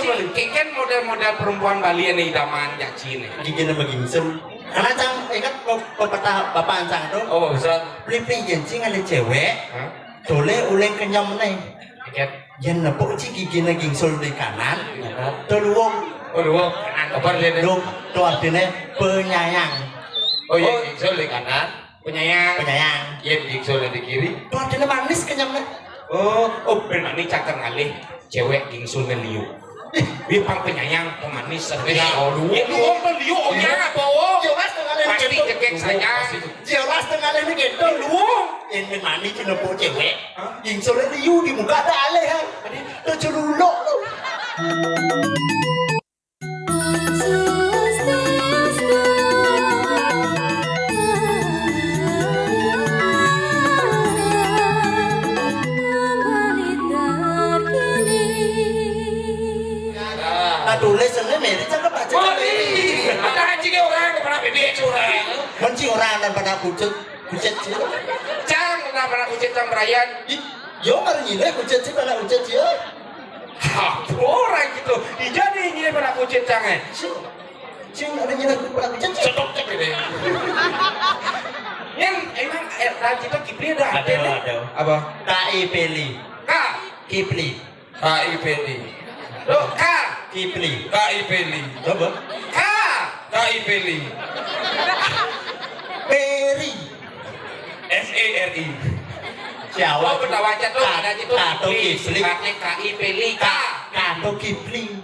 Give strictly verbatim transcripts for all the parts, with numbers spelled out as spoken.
Kén model-model perempuan Bali ané idaman, Cak Ci né. Gigine magingsul. Karena cang inget pe-, pepatah bapak cang to. Oh, bisa. Pli-pli yén ci ngalih céwék, hah? Dolé uling kenyemné. Oke. Yén nepuk ci gigine gingsul di kanan, to luwung. Oh, luwung. Kabar dia né. Luwung, to artiné penyayang. Oh, iya, gingsul di kanan. Penyayang. Penyayang. Yén gingsul di kiri. To artiné manis kenyemné. Oh, oh, ben mani cakar ngalih céwék gingsulné liu. Ih, wih pang penyayang, pemanis, sedih. Ya, oh, luwung. Ya, luwung to liu, oh, ya, apa, oh? Jelas dengan pasti kéto. Cekek sayang. Jelas dengan ini kéto, luwung. Yén mani ci nepuk céwék. Hah? Gingsulné liu di muka ada alih, ha. Tadi to celuluk to. Nah, tulis ini meri cakep aja. Oh, iya. Ada anjingnya orang, pernah bebek curang. Benci orang dan pada kucet, kucet sih. Cang, pernah, pernah kucet, Cang Brian. Ih, yo, kalau nyilai kucet sih, pada kucet sih, yo. Apa orang gitu? Ija nih nyilai pada kucet, Cang, eh. Sing, sing ada nyilai pada kucet sih. Cetok cek ini. Yang emang, eh, tadi kita Kipli ada, ada, ada. Apa? K I Peli. K. Kipli. K I Peli. Loh, K. Kipli. K I Peli. Coba. K. K I Peli. Peri. F E R I. Siapa? Oh, betawaca to, ada itu Kato Kipli. Kipli. Sifatnya K I Peli. Ka-, Kato Kipli.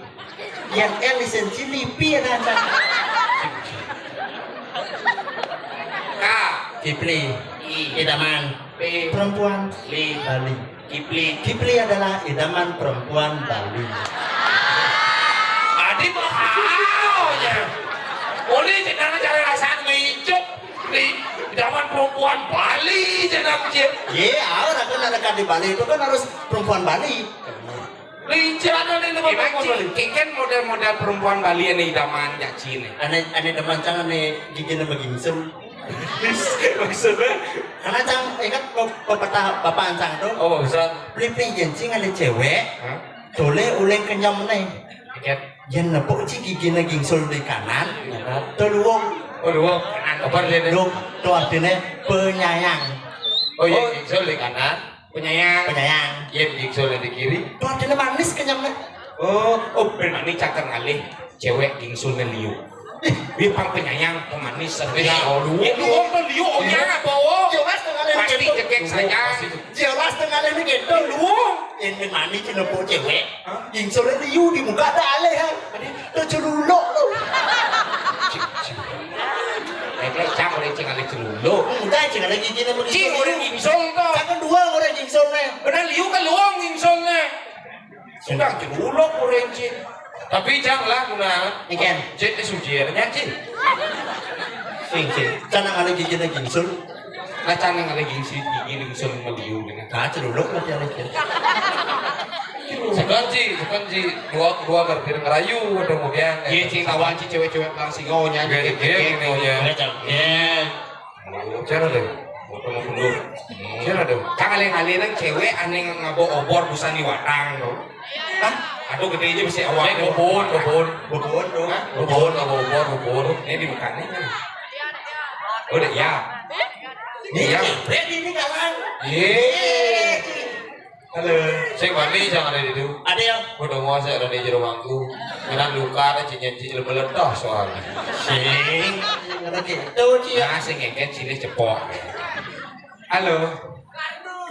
Yang L lisensi lipi ada, ada. K. Kipli. I. Idaman. P. Perempuan. Li. Bali. Kipli. Kipli adalah idaman perempuan Bali. Adi mahal ya. Boleh jenengan cari rasaan ngincup di idaman perempuan Bali jenengan, Cil. Iya, awal aku narakan di Bali itu kan harus perempuan Bali. Lincah ada nih, teman-teman. Emang, Cil, kén model-model perempuan Bali ané idaman, Cak Ci né. Ané, ané demen cang, ané gigine magingsul. Maksudnya? Karena cang inget pe-, pepatah bapak cang to. Oh, bisa. Pli-pli yén ci ngalih céwék, hah? Dolé uling kenyemné. Oke. Yén nepuk ci gigine gingsul di kanan, to luwung. Oh, luwung. Kabar dia né. Luwung, to artiné penyayang. Oh, iya, gingsul di kanan. Penyayang. Penyayang. Yén gingsulné di kiri. To artiné manis kenyemné. Oh, oh, ben mani cakar ngalih céwék gingsulné liu. Ih, wih pang penyayang, pemanis, sedih. Ya, oh, luwung. Ya, luwung to liu, oh, ya, apa, oh? Jelas dengan ini pasti kéto. Cekek sayang. Jelas dengan ini kéto, luwung. Yén mani ci nepuk céwék. Hah? Gingsulné liu di muka ada alih, ha. Ada to celuluk to. Cik, cik. Eh, cang orang cing alih celuluk. Enggak, cing alih gigine begitu. Cing orang gingsul to. Cang dua orang gingsulné. Benar liu kan luwung gingsulné. Sudah celuluk orang cing. Tapi cang lah guna. Ikan. Cik ni suci ya, nyaci. Sing, sing. Cang alih gigine gingsul. Nah, cang alih gingsi, gigi gingsul meliu gitu. Nah, celuluk lah dia lagi. Sekan sih, sekan sih dua, dua garpir ngerayu, ada kemudian. Iya, cing, tawan, cing, céwék-céwék nang singonya. Iya, iya, iya, iya. Iya. Oh, cara deh. Foto mau dulu. Cara deh. Cang alih-alih nang céwék ané ngabo obor busan di watang to. Hah? Aduh, gedé aja bisa awak. Ini bobon, bobon. Bobon to. Hah? Bobon, ngabo obor, bobon. Ini di muka nih. Udah, ya. Iya. Ini kawan. Iya. Halo. Sing mani sing ada di situ. Ada ya? Udah mau saya ada di jero mangku. Kena luka ada cincin cincin meledak soalnya. Sing. Ada gitu, Ci. Nah, sing ngeket sini cepok. Halo.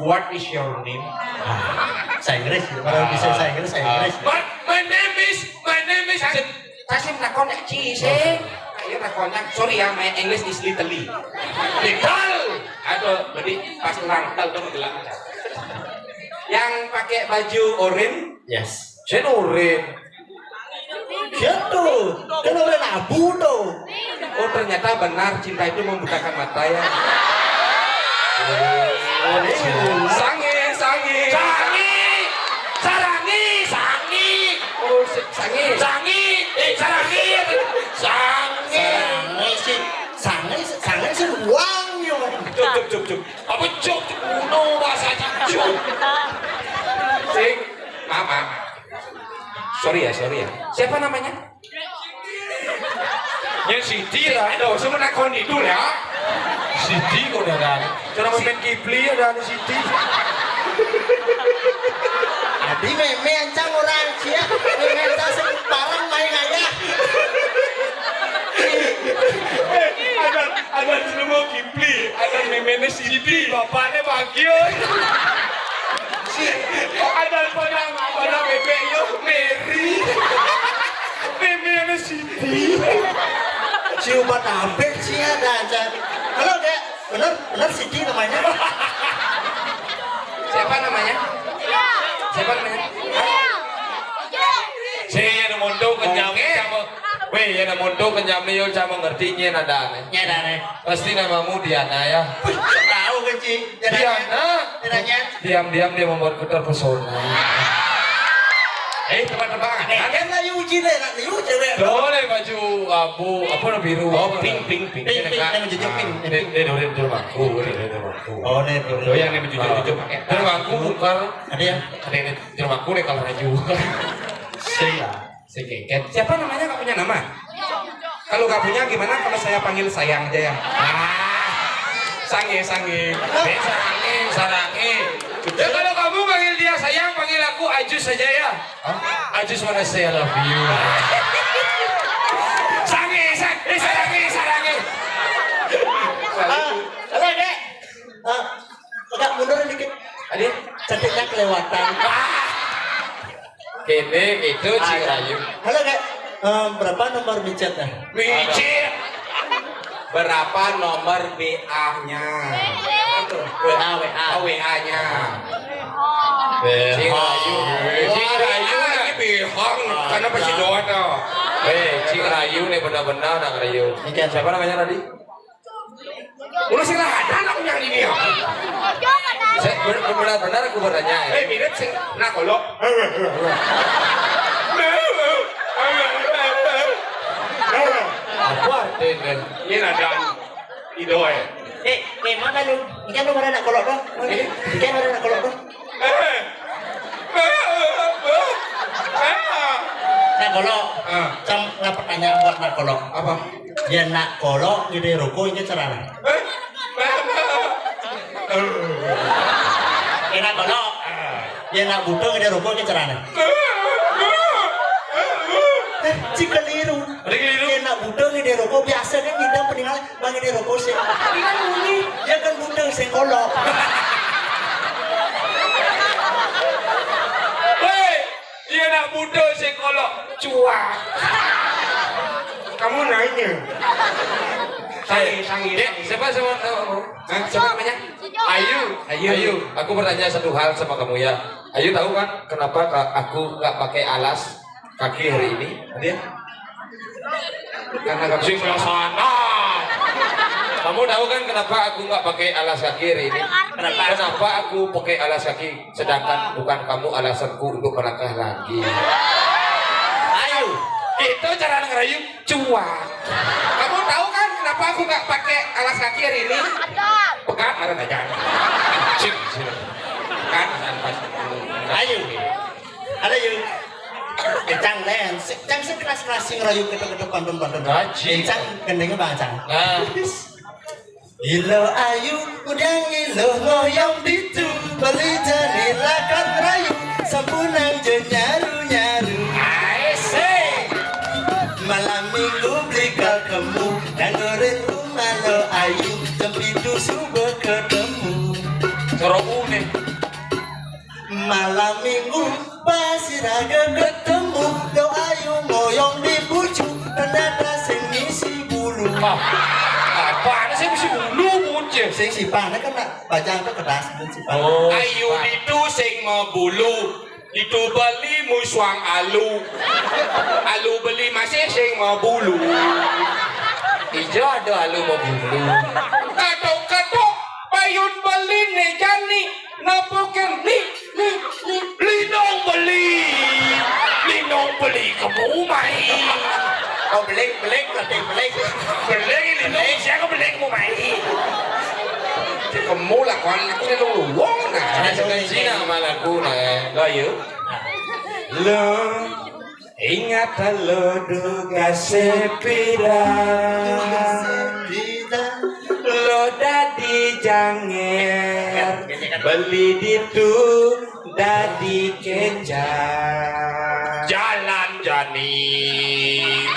What is your name? Ah, bahasa Inggris, kalau bisa bahasa Inggris, bahasa Inggris. But my name is, my name is Jen-, Saya sing takon ya, Ci, sing. Ayo takon ya. Sorry ya, my English is little. Little. Aduh, berarti pas nangkal tuh gelap. Yang pakai baju orange. Yes. Saya orange. Siapa tuh? Kan orange abu tuh. Oh, ternyata benar cinta itu membutakan mata ya. Sange, sange. Sange. Sarangi, sangi. Oh, si-, sangi. Sangi. Eh, sarangi. Sangi. Sangi sih. Sangi, sangi sih uang yo. Cuk, cuk, cuk, cuk. Apa cuk, cuk? Uno bahasa cuk. Sing, mama. Sorry ya, sorry ya. Siapa namanya? Ya Siti lah. Aduh, semua nak kondi dulu ya. Siti kok ada. Cara main Kipli ada, ada Siti. Adi mémé ancang orang sia. Mémé ancang sembarang main aja. Ada, ada semua Kipli, ada méméné Siti, bapaknya Bagio. Si, ada pada, pada bébék yo, Mary. Méméné Siti. Si ubat abet sih ada aja. Halo, Dek. Bener, bener Siti namanya. Siapa namanya? Siapa namanya? Saya yang monto kenyam sama, weh, yang monto kenyam nih, yo, sama ngerti nyén ada nih. Nyén ada nih. Pasti namamu Diana ya. Tahu kan, Ci? Diana. Diana. Diam-diam dia membuatku terpesona. Eh, teman-teman. Kan lah, Yuji deh, nak Yuji deh. Boleh baju abu, apa, biru? Oh, pink, pink, pink. Pink, pink, yang menjejek pink. Dia, dia doyan jero aku, dia doyan jero aku. Oh, dia doyan. Doyan yang menjejek-jejek. Jero aku bukan. Ada yang? Ada yang jero aku deh kalau raju. Sing lah. Sing keket. Siapa namanya, nggak punya nama? Kalau nggak punya, gimana kalau saya panggil sayang aja ya? Ah, sange, sange. Eh, sarange, sarange. Ya, kalau kamu panggil dia sayang, panggil aku Ajus saja ya. Hah? I just wanna say I love you. Sange, sang, eh, sarange, sarange. Ah, halo, Dek. Ah, agak mundur dikit. Adi? Cantiknya kelewatan. Kene itu Cing Rayu. Halo, Dek. Eh, berapa nomor micetnya? Micet. Berapa nomor B A-nya? W A, W A. Oh, W A-nya. Cing Rayu. Cing Rayu lagi bihang karena pasti doa tau. Eh, Cing Rayu nih benar-benar nak Rayu. Siapa namanya tadi? Udah sih lah, ada anak yang ini ya. Saya ber-, benar-benar aku bertanya ya. Eh, mirip sih. Nah, kalau apa artinya? Ini ada Ido ya. Eh, memang kan lu, ikan lu mana nak kolok tuh? Ikan mana nak kolok tuh? Nak kolok. Ah. Cam, nak pertanyaan buat nak kolok. Apa? Dia nak kolok, ngidih rokok, ini caranya. Eh? Dia nak kolok. Dia nak buta, ngidih rokok, ini caranya. Eh, cik keliru. Ada keliru? Dia nak buta, ngidih rokok, biasa kan ngidam peninggalan. Bang, ini rokok sih. Ini kan bunyi. Dia kan buta sing kolok. Hei, dia nak buta sing kolok. Cuak. Kamu nanya. Sangi, sangi, Dek, sangi. Siapa, siapa, eh, eh, siapa namanya? Ayu. Ayu. Ayu. Aku bertanya satu hal sama kamu ya. Ayu tahu kan kenapa ka-, aku nggak pakai alas kaki hari ini? Dia? Karena kamu sing sana. Kamu tahu kan kenapa aku nggak pakai alas kaki hari ini? Kenapa? Kenapa aku pakai alas kaki, sedangkan bukan kamu alasanku untuk melangkah lagi? Ayo, itu cara ngerayu cuak. Kamu tahu kan kenapa aku nggak pakai alas kaki hari ini? Pegat, ada aja. Cik, cik. Pegat, pas. Ayo. Ada yuk. Kencang, Len. Kencang sih, keras-keras sih ngerayu, ketuk-ketuk, pantun-pantun. Ngaji. Kencang, gendengnya bang, Cang. Nah. Ilo ayu, udah ngilo ngoyong ditu. Beli jadi lakat rayu, sampunang je nyaru-nyaru. I say. Malam minggu beli kau temu, dengerin rumah lo ayu, jam pitu subuh ketemu. Sorok nih. Malam minggu pas raga ketemu, lo ayu ngoyong di bucu, ternyata sing ngisi bulu. Ah, apaan sih mesti bulu, bocah? Sing sipane kan nak bajang tuh kedas, dan sipane. Oh, ayu sipane. Itu sing mabulu, itu beli musuang alu. Alu beli masih sing mabulu. Ijo ada alu mabulu. Katok-katok, payun beli ne jani. Napoken ni, ni, ni. Linong beli. Linong beli kamu mai. Oh, beling, beling, beling, beling. Beling, linong, siapa beling kamu mai? Kamu lah, kawan aku ni lu wong nah. Ada suka Cina malah aku nah. Lah, ya. Lo. Ingat lo duga sepeda, lo dadi janger, beli ditu dadi kejar. Jalan jani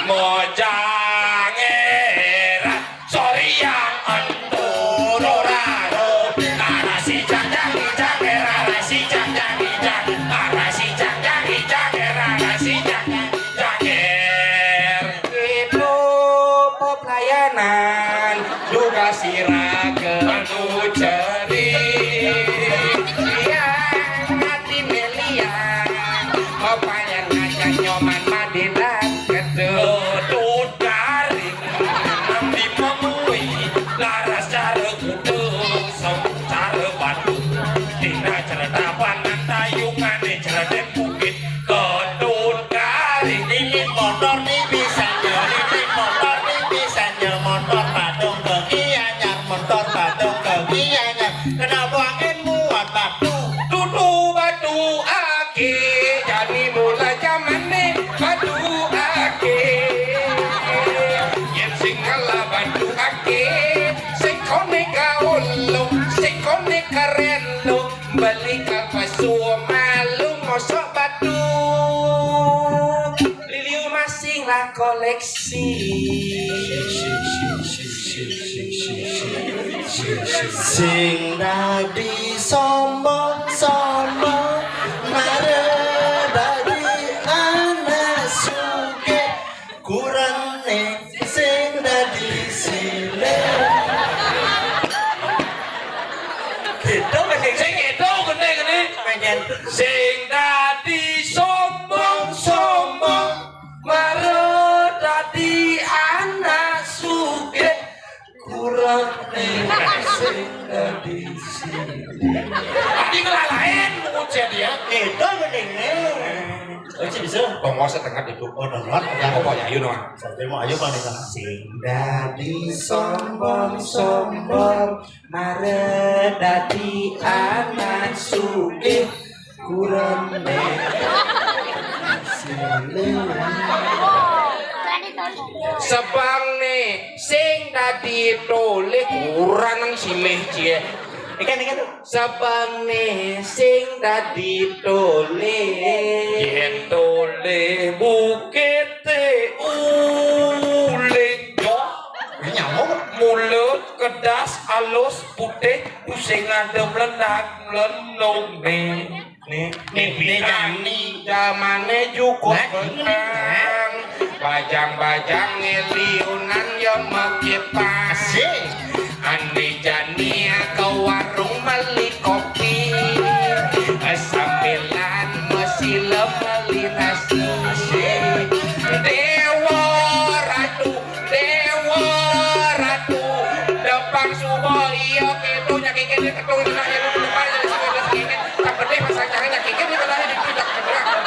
mo janger, sorry yang entu doraro. Arasi jang jang jang, arasi jang jang jang, arasi jang jang jang, arasi jang jang jang. Itu pelayanan juga sira kenu ceri. Yang hati melian, papayan aja nyoman madilan ketu. Tutut garing, nanti memui, laras cara kudu, cara batu. Tina cerita panan tayungan, cerita bukit, ketut garing. Ini motor ni bisa, ini motor ni bisa, motor patung ke Gianyar, motor patung ke Gianyar. Kenapa angin muat batu? Tutu batu ake, jani mula jamane batu ake. Yen sing ngala batu ake, sing kone gaul lo, sing kone keren lo, beli kapas suo malu mosok batu. Liliu masing lah koleksi. Sing dadi sombong-sombong, mare dadi anak sugih, kurang nih sing dadi sile. Gitu kan, sing gitu, gini, gini. Pengen sing dadi sombong-sombong, mare dadi anak sugih, kurang nih sing dadi sile. Tadi kelalain mengucap dia. Itu mendingnya. Oke, bisa. Tonggo setengah itu. Oh, dengar. Ya, pokoknya ayo, no. Sampai mau ayo, Pak Nisa. Sing dadi sombong-sombong, mare dadi anak sugih, kurang nih sile. Sebang nih, sing dadi tole, kurang nang silih, cie. Ikan, ikan tuh. Sebang nih, sing dadi tole. Yen tole bukite uling, yo. Nyamuk. Mulut kedas, alus, putih, pusing, adem, lendak, lenung, nih. Nih, nih, nih, nih, nih, nih. Jamane cukup petang. Bajang-bajang ngeliunan ya mekipang. Asik. Andi jani ke warung beli kopi. Sambilan mesile beli nasi. Asik. Dewa Ratu, Dewa Ratu, depan suba iya ketu nyakike di ketu nyakike di depan nyakike di depan. Tak pedih pasang jangan nyakike di depan di depan.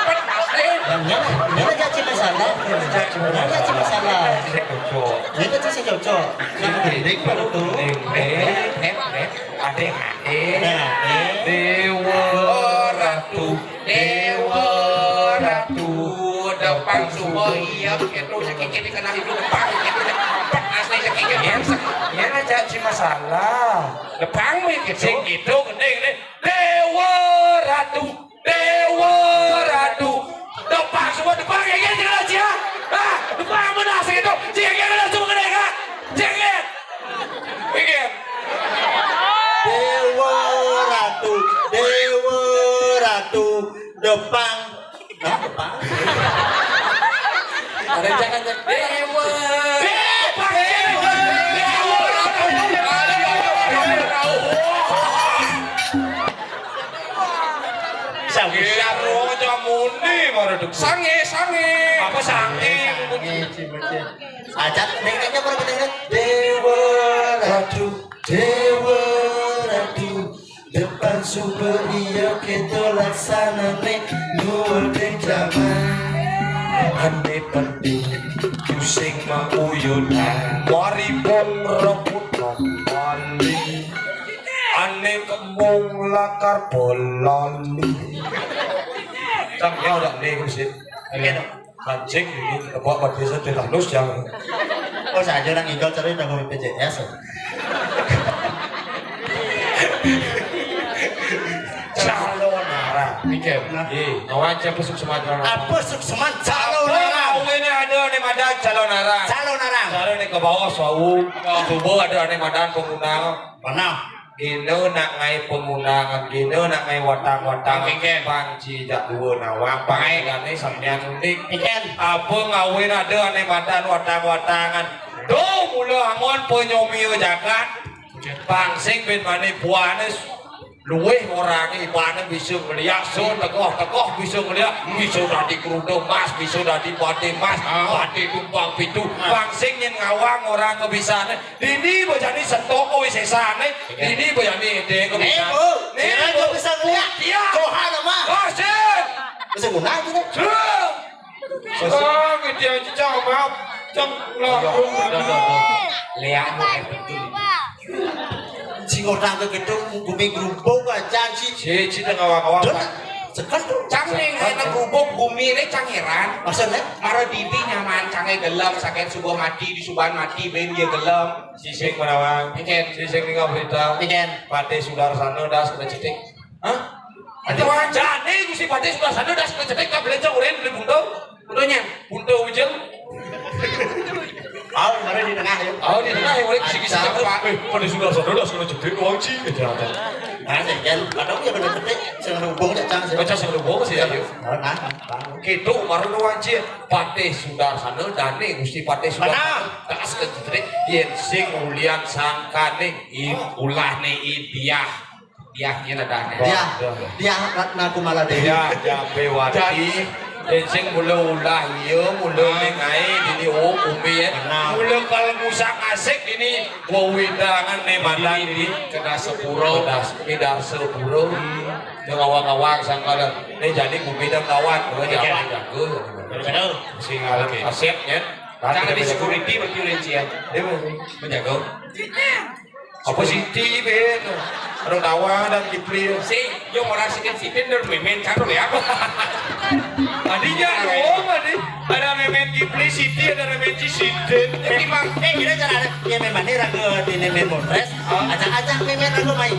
Pet asli. Yang nyala, nyala caci masalah. Nyala caci masalah. Cocok. Ini tuh sih cocok. Yang penting baru tuh. Eh, eh, eh. Ade, ade. Nah, eh. Dewa Ratu, Dewa Ratu, depan suba iya ketu nyakike di kena itu depan. Pet asli nyakike. Yen, yen aja si masalah. Depan wi gitu. Sing gitu, gede, gede. Dewa Ratu, Dewa Ratu. Depan semua depan ya, ya, ya, ya. Ah, depan mana sih itu? Cik, ya, ya, semua kena, ya. Cik, ya. Pikir. Dewa Ratu, Dewa Ratu, depan. Hah, depan? Ada jangan Dewa. Dewa. Dewa Ratu. Sange. Iya, roh jamune baru dek. Sange, sange. Apa sange? Sange, cimece. Aja, dek, dek, dek, dek, dek. Dewa Ratu, Dewa Ratu. Depan sumber iya kita laksanane nuwun jaman. Ane penting pusing mauyunan. Mari pun rebutan bali. Ane kembung lakar bolali. Cang ya udah nih, Gusti. Oke, dong. Anjing ini, apa, apa biasa tetanus ya? Oh, saja orang ngidol cari nang B P J S. Calonarang. Mikir. Nah. Iya, kawan siapa sukseman calonarang? Apa sukseman calonarang? Apa ini ada nih madan calonarang? Calonarang. Calon nih ke bawah, sawu. Coba ada nih madan pengundang. Mana? Gina nak ngai pengundangan, gina nak ngai watang-watang. Oke, Ken. Pang ci jak dua nawang, pang Ngai. Gane sampean unik. Ken. Apa ngawin ada ane madan watang-watangan? Do mula angon penyomia jagat. Pang sing bin mane buane luweh orang ibane bisa ngeliat, so tekoh-tekoh bisa ngeliat, bisa dadi kerudung emas, bisa dadi pati emas, Ah. Pati tumpang pitu. Ah. Pang sing nyen ngawang orang kebisane. Dini bejani setok kowe sesane. Iya. Dini bejani ede kebisane. Nih, Bu. Nih, kira Bu. Kau bisa ngeliat? Iya. Johan sama. Kasih. Bisa guna gitu deh. Sing. Oh, gitu aja, Cang, maaf. Cang, lah. Iya, iya, iya, iya. Lihat, Bu, eh, betul. Sing orang ke gedung gumi gerumpung aja sih. Si, si tengah awak-awak, Don, Pak. Sekat tuh. Cang nih, enak gubuk gumi ini Cang heran. Maksudnya? Mara didi nyaman, Cang gelem, sakit subuh mati, di subahan mati, ben dia gelem. Sisik menawan. Iken. Sisik tinggal berita. Iken. Patih Sudarsana das kena cetik. Hah? Ada wajane Gusti Patih Sudarsana das kena cetik, tak boleh cang uren beli buntu. Buntunya, buntu ujung. Oh, baru di tengah ya. Oh, di tengah ya, boleh kisi-kisi Ada. Cang, Pak. Eh, Patih Sudarsana das kena cetik, wong ci. Gitu, ada. Nah, sih, kan, kadang ya kena cetik, sing hubung cak cang sih. Baca sing hubung sih, ayo. Oh, nah, nah, nah. Gitu, baru nu wajib. Patih Sudarsana, dane Gusti Patih Sudarsana. Benar. Das kena cetik, yen sing ulian sangkane, i-, ulahne idiah. Diah nyen ada. Diah, Diah Ratna Kumala Dewi. Diah Jambewati. Yen sing mula ulah iya, mula Ah. Ning ae dini, oh, umi ya. Benar. Mula kalau musak asik dini wewidangan ne madan dini. Kedas sepuro. Kedas, kedas sepuro. Hmm. Yang awang-awang sangkal. Ini jadi umi dan kawan. Dua Iya. Jago, jago. Benar. Sing alam Oke. Kasep ya. Jangan di security berarti udah, Ci, ya. Iya, Bang. Menjaga. Apa Siti, Ben? Orang tawa dan Kipli. Si, yo orang Siti, Siti dan Memen, cakep ya. Tadinya, oh, tadi. Ada Memen Kipli, Siti, ada Memen Ci, Siti. Jadi, Bang, eh, kita cara ada, ya, Memen ini ragu di Memen Montres. Oh. Ajak-ajak Memen ragu main.